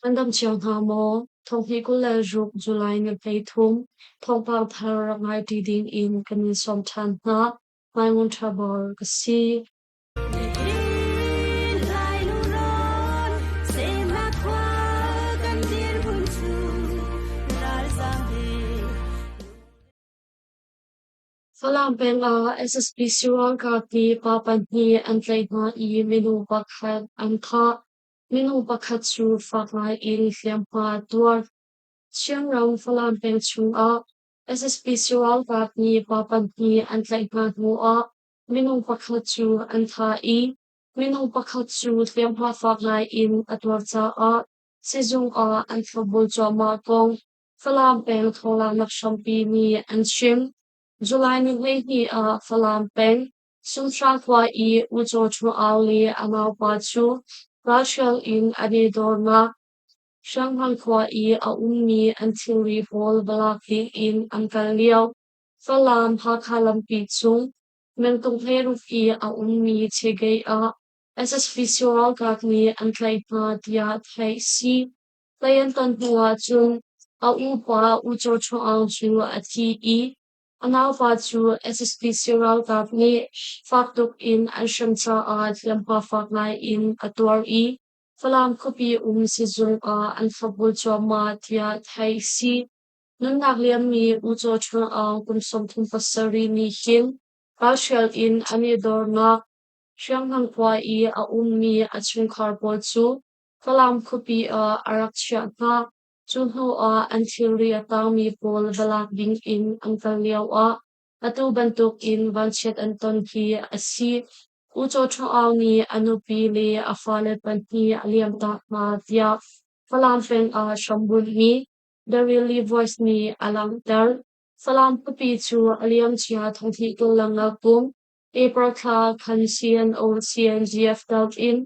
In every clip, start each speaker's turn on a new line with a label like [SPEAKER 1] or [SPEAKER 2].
[SPEAKER 1] An dam cio hna maw? Thonghnih 26 July ni 13 thawngpang thar rak ngai ṭi ding in kan in sawm ṭhan hna. Hmaingun ṭha bor ka si. Falam peng ah SSPC ralkap nih pa pahnih an tlaih hna i minung pakhat an thah. Minung pakhat cu fak ngai in hliamhma a tuar. Chinram Falam peng chungah SSPC ralkap nih pa pahnih an tlaih hna hnuah minung pakhat cu an thah i minung pakhat cu hliamhma fak ngai in a tuar caah sizung ah an thlopbul cuahmah kong Falam peng thawnglanghnak hrampi nih an chim. July ni 12 ah Falam peng Sumthra khua i U Caw Thu Aung le a naupa cu ralhrial in an i dawrnak Hrianghman khua i a ummi an thilri pawl va lak dingin an kal lio. Falam Hakha lampi cung mengtung 16 i a ummi Chegei ah SSPC ralkap nih an tlaih hna tiah theih si. Tlaih an ton hnu ahcun a upa U Caw Thu Aung cu a thi i a naupa cu SSPC ralkap nih fak tuk in an hrem caah hliamhma fak ngai in a tuar i Falam khuapi um sizung ah an thlopbul cuahmah tiah theih a si. Nunnak liammi U Caw Ṭhung Aung kum 37 nih hin ralhrial in an i dornak Hrianghman khua i a ummi a chungkhar pawl cu Falam khuapi ah a rak chiah hna. Cu hnu ah an thilri a tangmi pawl va lak ding in an kal lioah atu bantuk in vanchiat an ton hi a si. U Caw Ṭhung Aung nih a nupi le a fale pahnih a liamtak hna tiah Falam peng ah hrambunhmi The Really Voice nih a langhter. Falam khuapi cu a liamcia thonghnih tawlrelnak kum April thla khan CNO CNDF telh in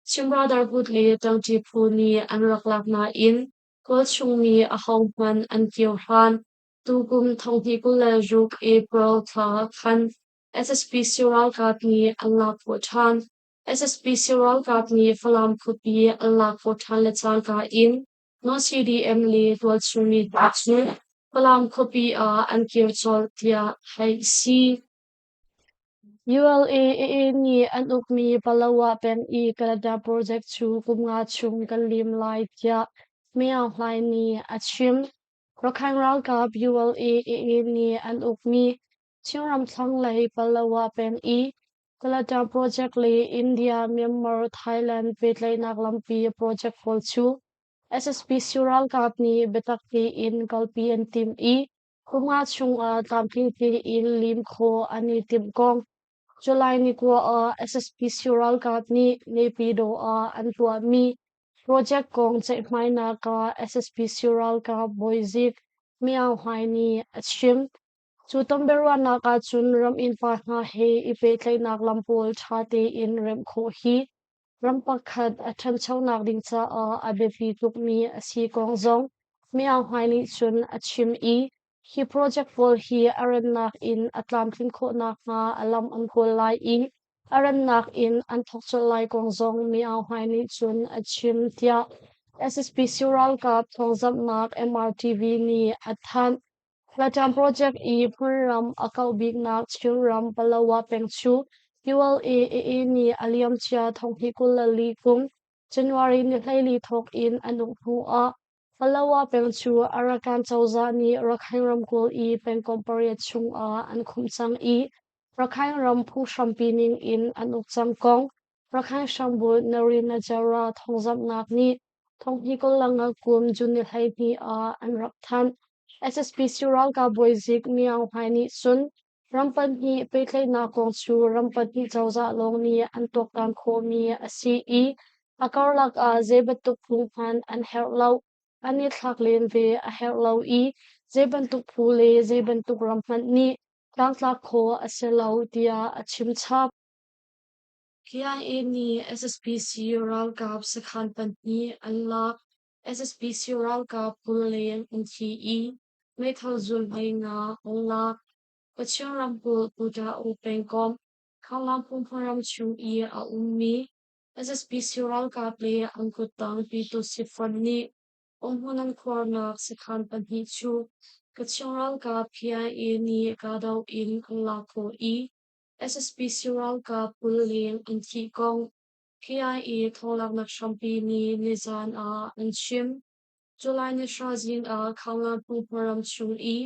[SPEAKER 1] Chin Brotherhood le ṭangṭi phu nih an rak lak nain Kawlchung nih ahohmanh an kir hlan. Tukum thonghnih 26 April thla khan SSPC ralkap nih an lak khawh ṭhan. SSPC ralkap nih Falam khuapi an lak khawh ṭhan le cangka in Non-CDM le tualchung mi hna cu Falam khuapi ah an kir colh tiah theih a si. ULA nih an ukmi Palawa peng i Canada project cu kum nga chung kan lim lai tiah Myo Hlaing nih a chim. Rakhine ralkap ULA nih an ukmi Chinram thlanglei Palawa peng i Kalata project le India, Myanmar, Thailand pehtlaihnak lampi project pawl cu SSPC ralkap nih biatak tein kalpi an timh i kum nga chungah tlamtling tein lim khawh an i timh kong July ni kua ah SSPC ralkap nih Naypyidaw ah an tuahmi project kong ceihmainak ah SSPC ralkap bawizik Myo Hlaing nih a chim. Cu tonbiaruahnak ahcun ram innpa hna he i pehtlaihnak lam pawl ṭha tein remh khawh hi ram pakhat a ṭhanchonak ding caah a biapi tukmi a si kong zong Myo Hlaing nih cun a chim i hi project pawl hi a rannak in a tlamtlin khawh nakhnga a lam an kawl lai i a rannak in an thawk colh lai kong zong Myo Hlaing nih cun a chim tiah SSPC ralkap thawngzamhnak MRTV nih a thanh. Latam project i hmunram a kauh biknak Chinram Palawa peng cu ULA nih a liamcia 2024 kum January ni 14 thawk in an uk hnu ah Palawa peng cu Arakan cozah nih Rakhine ramkulh i pengkomh pariat chungah an khumh cang i Rakhine ram phunghrampi ning in an uk cang kong Rakhine hrambunh Narinajara thawngzamhnak nih 2025 kum June ni 12 ah an rak thanh. SSPC ralkap bawizik Myo Hlaing nih cun ram pahnih pehtlaihnak kong cu ram pahnih cozah lawng nih an tuaktan khawhmi a si i a karlak ah zei bantuk phu hmanh an herh lo, an i thlak len ve a herh lo i zei bantuk phu le zei bantuk ram hmanh nih tlangtlak khawh a si lo tiah a chim chap. KIA nih SSPC ralkap sakhan pahnih an lak. SSPC ralkap 20 leng an thi i meithal zul 15 an lak. Kachin ramkulh Putao pengkomh Khanglam phungphung chung i a ummi SSPC ralkap le an kuttang Pyituhsit Fund nih. Umhmun an khuarnak sakhan pahnih cu Kachin ralkap KIA nih kahdoh in an lak khawh i SSPC ralkap 20 leng an thih kong KIA thawnglaknak hrampi nih nizaan ah an chim. July ni hra zing ah Khanglan hmunhma ram chung i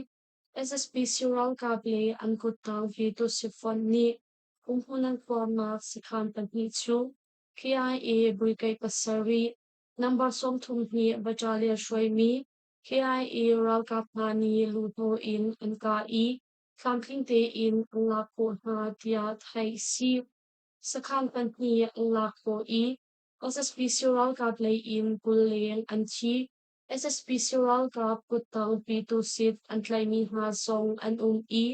[SPEAKER 1] SSPC ralkap le an kuttang Vitusi fonh nih umhmun an khuarnak sakhan pahnih cu KIA brigade pasarih number 32 battalion hruaimi KIA ralkap hna nih luhhnawh in an kah i tlamtling tein an lak khawh hna tiah theih a si. Sakhan pahnih an lak khawh i SSPC ralkap lei in 20 leng an thi. SSPC ralkap kuttang Pyitusit an tlaihmi hna zong an um i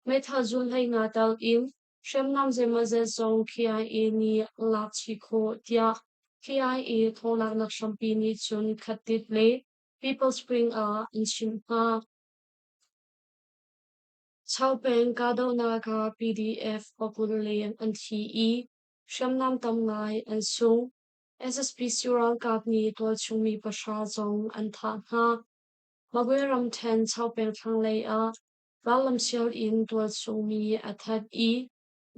[SPEAKER 1] meithal zun 15 tal in hriamnam zeimawzat zong KIA nih an lak chih khawh tiah KIA thawnglaknak hrampi nih cun Khattit le People Spring ah an chimh hna. Chaopeng kahdohnak ah PDF pakul leng an thi i hriamnam tam ngai an sung. SSPC ralkap nih tualchung mi pahra zong an thah hna. Magwe ramṭhen Chaopeng thlanglei ah rallam sial in tualchung mi a that i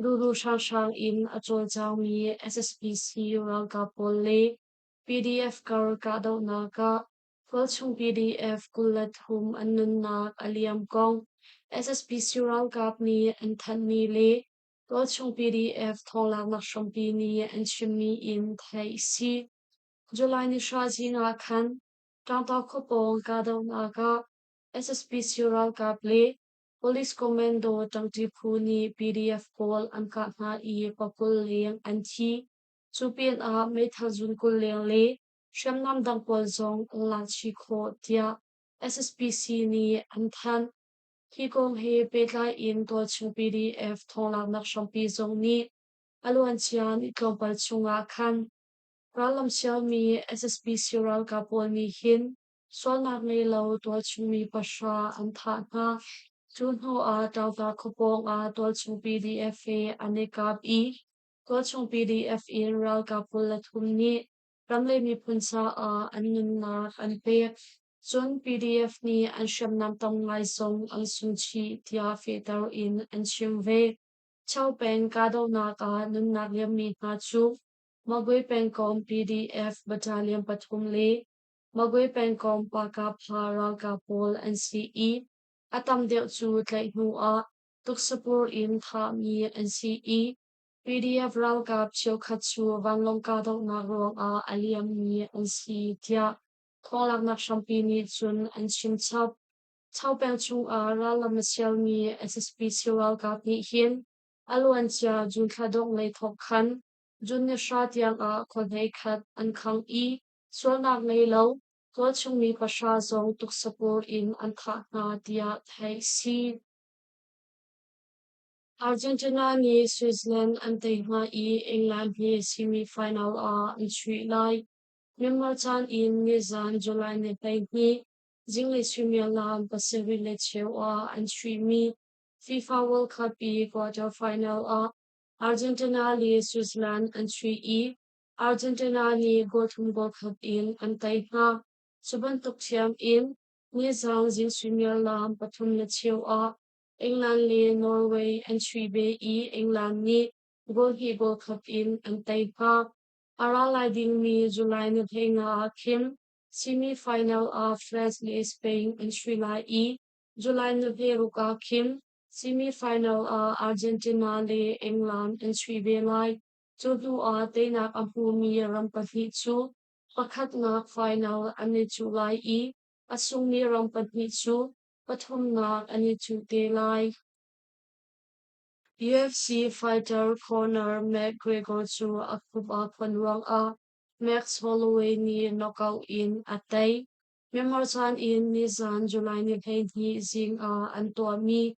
[SPEAKER 1] lulu hranghrang in a cawlcangmi SSPC ralkap pawl le PDF kar kahdohnak ah tualchung PDF 23 an nunnak a liam kong SSPC ralkap nih an thanhmi le tualchung PDF thawnglaknak hrampi nih an chimmi in theih a si. July ni hra zing ah khan Ṭangtaw khuapawng kahdohnak ah SSPC ralkap le Police Commando ṭangṭi phu nih PDF pawl an kah hna i pakul leng an thi. Cu pinah meithal zun 20 leng le hriamnam dang pawl zong an lak chih khawh tiah SSPC nih an thanh. Hi kong he pehtlai in tualchung PDF thawnglaknak hrampi zong nih a luancia ni tlawmpal chung ah khan rallam sialmi SSPC ralkap pawl nih hin sualnak ngei lo tualchung mi pahra an thah hna. Cu hnu ah Ṭauta khuapawng ah tualchung PDF he an i kap i tualchung PDF in ralkap 23 nih ram le miphun caah an nunnak an pek. Cun PDF nih an hriamnam tam ngai zong an sung chih tiah fehter in an chim ve. Chau peng kahdohnak ah nunnak liammi hna cu Magwe pengkomh PDF battalion pathum le Magwe pengkomh Pakapha ralkap pawl an si i a tam deuh cu tlaih hnu ah tuksapur in thahmi an si i PDF ralkap cheukhat cu vanlawng kahdohnak ruangah a liammi an si tiah thawnglaknak hrampi nih cun an chim chap. Chaopeng chungah rallam a sialmi SSPC ralkap nih hin a luancia June thla dongh lei thawk khan June ni hra tiangah khua hleikhat an khang i sualnak ngei lo tualchung mi pahra zong tuksapur in an thah hna tiah theih a si. Argentina nih Switzerland an tei hna i England hi semi-final ah an chuih lai. Myanmar caan in nizan July ni 12 zinglei suimilam 7:15 ah an chuihmi FIFA World Cup i quarter final ah Argentina le Switzerland an chuih i Argentina nih goal thum goal khat in an tei hna. Cu bantuk ṭhiam in nizan zing suimilam 3:15 ah England le Norway an chuih ve i England nih goal hnih goal khat in an tei hna. A ra lai dingmi July ni 15 ah khin semi-final ah France le Spain an chuih lai i July ni 16 ah khin semi-final ah Argentina le England an chuih ve lai. Cu hnu ah teinak a hmumi ram pahnih cu pakhatnak final an i cuh lai i a sungmi ram pahnih cu pathumnak an i cuh te lai. UFC fighter Conor McGregor cu a khup aa khon ruangah Max Holloway nih knockout in a tei. Myanmar caan in nizan July ni 12 zing ah an tuahmi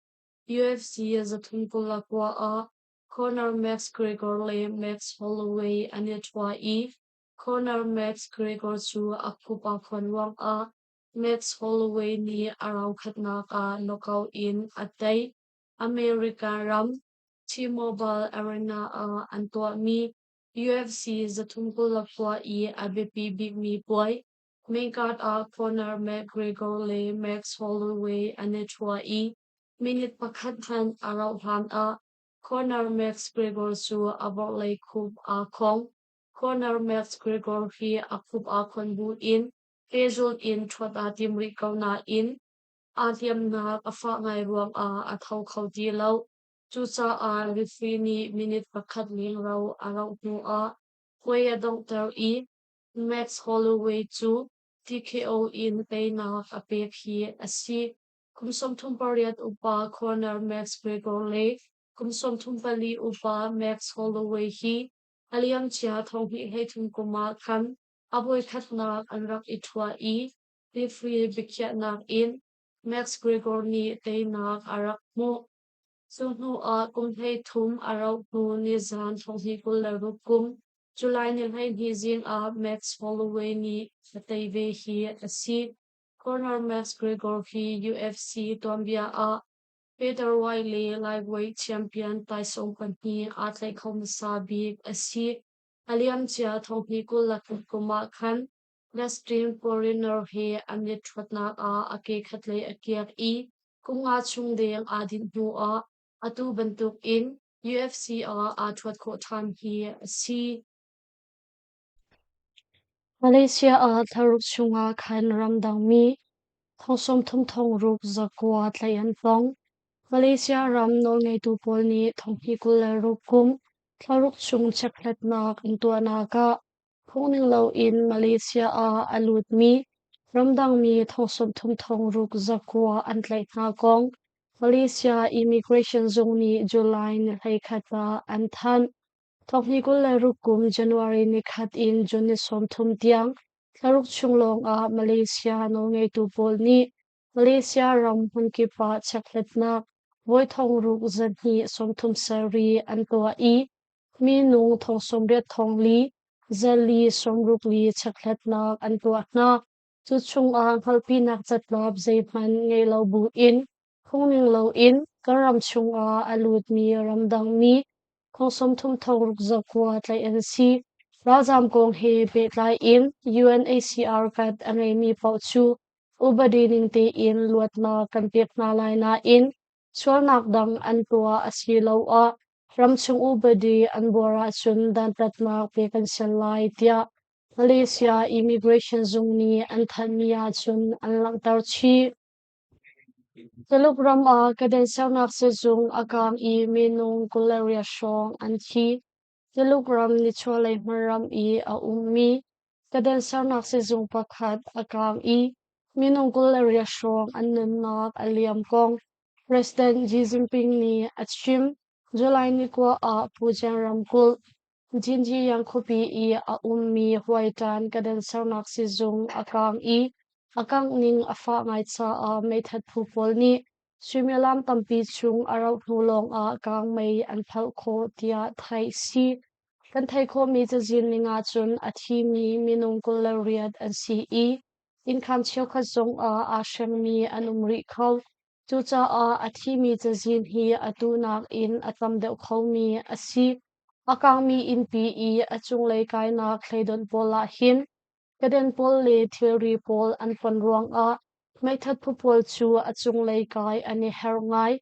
[SPEAKER 1] UFC 329 ah Conor McGregor le Max Holloway an i ṭhua i Conor McGregor cu a khup aa khon ruangah Max Holloway nih a round khatnak ah knockout in a tei. America ram T-Mobile Arena ah an tuahmi UFC 329 i a biapi bikmi puai. Main card ah Conor McGregor le Max Holloway an i ṭhua i minute pakhat hmanh a rauh hlanah Conor McGregor cu a vorhlei khup aa khong. Conor McGregor hi a khup aa khon buin pehzulh in ṭhuat aa tim rih ko nain aa hliamnak a fah ngai ruangah a tho kho ti lo. Cucaah referee nih minute pakhat lengro a rauh hnuah puai a donghter i Max Holloway cu TKO in teinak a pek hi a si. Kum 38 upa Conor McGregor le kum 34 upa Max Holloway hi a liamcia 2023 kum ah khan a voikhatnak an rak i ṭhua i referee biakhiahnak in McGregor nih teinak a rak hmuh. Cu hnu ah kum 33 a rauh hnu nizan 2026 kum July ni 12 zing ah Max Holloway nih a tei ve hi a si. Conor McGregor hi UFC tuanbia ah featherweight le lightweight champion taisawm pahnih aa tlaih kho hmasa bik a si. A liamcia 2021 kum ah khan Dustin Poirier he an i ṭhuatnak ah a ke khatlei a kiak i kum nga chung deng aa dinh hnuah atu bantukin UFC ah aa ṭhuat khawh ṭhan hi a si. Malaysia ah thlaruk chungah khan ramdangmi thong 30 thong ruk zakua tlaih an tong. Malaysia ram nawlngeitu pawl nih thong hnih 26 kum thlaruk chung chekhlatnak an tuahnak ah phungning loin Malaysia ah a lutmi ramdangmi thong 30 thong ruk zakua an tlaih hna kong Malaysia Immigration zung nih July ni 11 ah an thanh. Thawkni 26 kum January nikhat in June ni 30 tiang thlaruk chung lawngah Malaysia nawlngeitu pawl nih Malaysia ram hmunkip ah chekhlatnak voi thong ruk zahnih 30 sarih an tuah i minung thong 80 thong li zali 60 li chekhlatnak an tuah hna. Cu chungah hngalhpinak catlap zeihmanh ngei lo buin phungning loin kan ram chungah a lutmi ramdangmi thong 30 thong ruk zakua tlaih an si. Ralzaam kong he pehtlai in UNHCR card a ngeimi paoh cu upadi ning tein luatnak kan pek hna lai nain sualnak dang an tuah asiloah ramchung upadi an buar ahcun dantatnak pek an si lai tiah Malaysia Immigration zung nih an thanhmi ahcun an langhter chih. Tuluk ram ah kaden sernak sizung a kaang i minung 28 hrawng an thi. Tuluk ram nichuahlei hmunram i a ummi kaden sernak sizung pakhat a kaang i minung 28 hrawng an nunnak a liam kong President Xi Jinping nih a chim. July ni kua ah Fujian ramkulh Xinjiang khuapi i a ummi Huaitan kaden sernak sizung a kaang i a kangh ning a fah ngai caah meithat phu pawl nih suimilam tampi chung a rauh hnu lawngah kangmei an phalh khawh tiah theih si. Kan theih khawhmi cazin ning ahcun a thimi minung 28 an si i innkhaan cheukhat zongah aa hrengmi an um rih kho. Cucaah a thimi cazin hi atu nakin a tam deuh khomi a si. A kangmi innpi i a cunglei kainak thleidonh pawl ah hin keden pawl le thilri pawl an pon ruangah meithat phu pawl cu a cunglei kai an i herh ngai.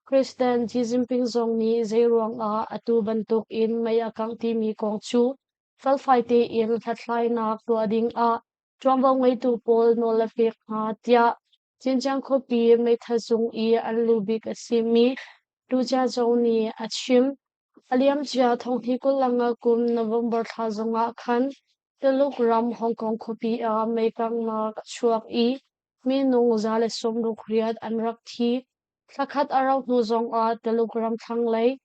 [SPEAKER 1] President Xi Jinping zong nih zeiruangah atu bantukin mei a kangh timi kong cu felfai tein hlathlainak tuah dingah ṭuanvo ngeitu pawl nawl a pek hna tiah Xinjiang khuapi meithal cung i an lu bik a simi Tu Jiazhou nih a chim. A liamcia thonghnih 25 kum November thla zongah khan Tuluk ram Hong Kong khuapi ah meikanghnak a chuak i minung 168 an rak thi. Thlakhat a rauh hnu zongah Tuluk ram thlanglei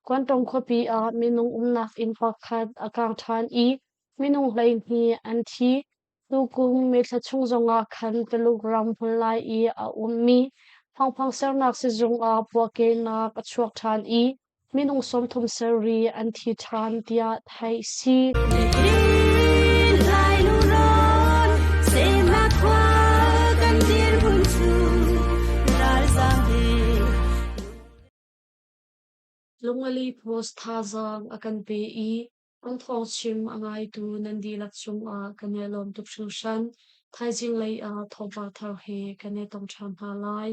[SPEAKER 1] Guangdong khuapi ah minung umnak inn pakhat a kang ṭhan i minung 12 an thi. Tukum May thla chung zongah khan Tuluk ram hmunlai i a ummi phangphang sernak sizung ah puahkehnak a chuak ṭhan i minung 30 sarih an thi ṭhan tiah theih si. Lungali Post thazaang a kan pe i Kan thawngchim a ngaitu nan dihlak cungah kan i lawm tuk hringhran. Thaizing lei ah thawngpang thar he kan i tong ṭhan hna lai.